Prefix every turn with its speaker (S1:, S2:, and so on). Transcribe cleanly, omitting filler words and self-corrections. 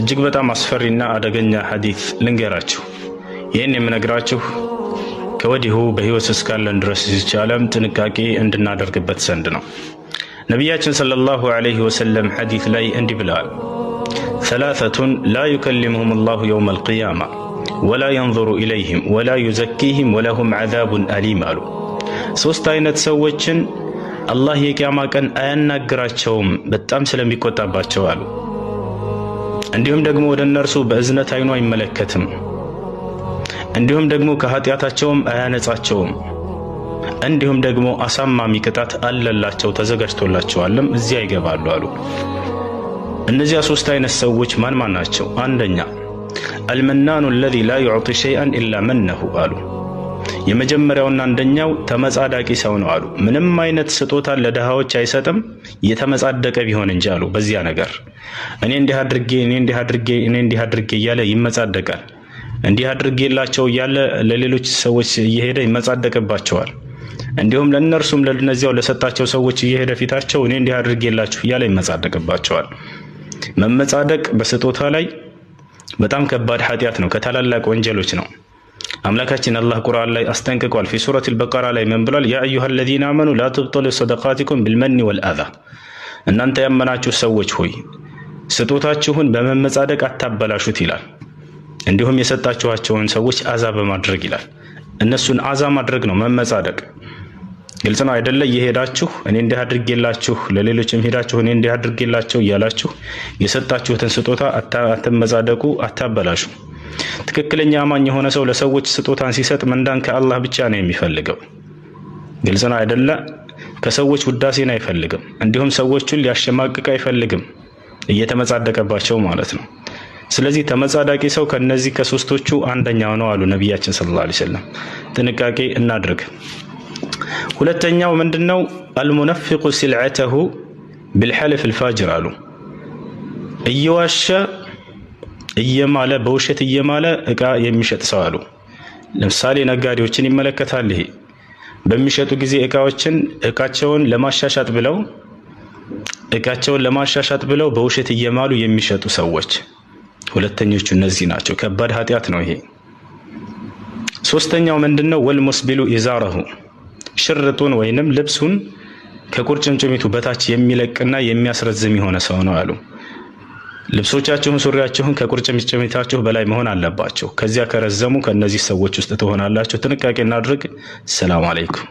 S1: እጅግ በጣም አስፈሪና አደገኛ ሐዲስ ልንገራችሁ። ይህን የምነግራችሁ ከወዲሁ በሕይወት እስካለን ድረስ ይህች ዓለም ጥንቃቄ እንድናደርግበት ዘንድ ነው። ነቢያችን صلى الله عليه وسلم ሐዲስ ላይ እንዲህ ብለዋል። ثلاثة لا يكلمهم الله يوم القيامة ولا ينظر إليهم ولا يزكيهم ولهم عذاب أليم አሉ። ሶስት አይነት ሰዎችን አላህ የቅያማ ቀን አያናግራቸውም በጣም ስለሚቆጣባቸው አሉ። እንዲሁም ደግሞ ወደ እነርሱ በእዝነት አይኑ አይመለከትም። እንዲሁም ደግሞ ከኃጢአታቸውም አያነጻቸውም። እንዲሁም ደግሞ አሳማሚ ቅጣት አለላቸው ተዘጋጅቶላቸዋልም እዚያ ይገባሉ አሉ። እነዚያ ሶስት አይነት ሰዎች ማን ማን ናቸው? አንደኛ المنان الذي لا يعطي شيئا إلا منه አሉ። የመጀመሪያውና አንደኛው ተመጻዳቂ ሰው ነው አሉ። ምንም አይነት ስጦታን ለድሃዎች አይሰጥም የተመጻደቀ ቢሆን እንጂ አሉ። በዚያ ነገር እኔ እንዲህ አድርጌ፣ እኔ እንዲህ አድርጌ፣ እኔ እንዲህ አድርጌ እያለ ይመጻደቃል። እንዲህ አድርጌላቸው እያለ ለሌሎች ሰዎች እየሄደ ይመጻደቅባቸዋል። እንዲሁም ለእነርሱም ለእነዚያው ለሰጣቸው ሰዎች እየሄደ ፊታቸው እኔ እንዲህ አድርጌላችሁ እያለ ይመጻደቅባቸዋል። መመጻደቅ በስጦታ ላይ በጣም ከባድ ኃጢአት ነው፣ ከታላላቅ ወንጀሎች ነው። አምላካችን አላህ ቁርአን ላይ አስጠንቅቋል። في سورة البقرة ላይ ምን ብሏል? يا أيها الذين آمنوا لا تبطلوا صدقاتكم بالمن والأذى፣ እናንተ ያመናችሁ ሰዎች ሆይ ስጦታችሁን በመመጻደቅ አታበላሹት ይላል። እንዲሁም የሰጣችኋቸውን ሰዎች አዛ በማድረግ ይላል። እነሱን አዛ ማድረግ ነው መመጻደቅ። ግልጽ ነው አይደለ? እየሄዳችሁ እኔ እንዲህ አድርጌላችሁ፣ ለሌሎችም ሄዳችሁ እኔ እንዲህ አድርጌላቸው እያላችሁ የሰጣችሁትን ስጦታ አትመጻደቁ፣ አታበላሹ። ትክክለኛ አማኝ የሆነ ሰው ለሰዎች ስጦታን ሲሰጥ ምንዳን ከአላህ ብቻ ነው የሚፈልገው። ግልጽ ነው አይደለ? ከሰዎች ውዳሴን አይፈልግም። እንዲሁም ሰዎቹን ሊያሸማቅቅ አይፈልግም፣ እየተመጻደቀባቸው ማለት ነው። ስለዚህ ተመጻዳቂ ሰው ከነዚህ ከሶስቶቹ አንደኛው ነው አሉ ነቢያችን صلى الله عليه وسلم። ጥንቃቄ እናድርግ። ሁለተኛው ምንድነው? المنفق سلعته بالحلف الفاجر አሉ። እየዋሸ እየማለ፣ በውሸት እየማለ እቃ የሚሸጥ ሰው አሉ። ለምሳሌ ነጋዴዎችን ይመለከታል። ይሄ በሚሸጡ ጊዜ እቃዎችን እቃቸውን ለማሻሻጥ ብለው በውሸት እየማሉ የሚሸጡ ሰዎች ሁለተኞቹ እነዚህ ናቸው። ከባድ ኃጢአት ነው ይሄ። ሶስተኛው ምንድነው? والمسبل إزاره፣ ሽርጡን ወይንም ልብሱን ከቁርጭምጭሚቱ በታች የሚለቅና የሚያስረዝም የሆነ ሰው ነው አሉ። ልብሶቻችሁን፣ ሱሪያችሁን ከቁርጭምጭሚታችሁ በላይ መሆን አለባቸው። ከዚያ ከረዘሙ ከእነዚህ ሰዎች ውስጥ ትሆናላችሁ። ጥንቃቄ እናድርግ። ሰላም አለይኩም።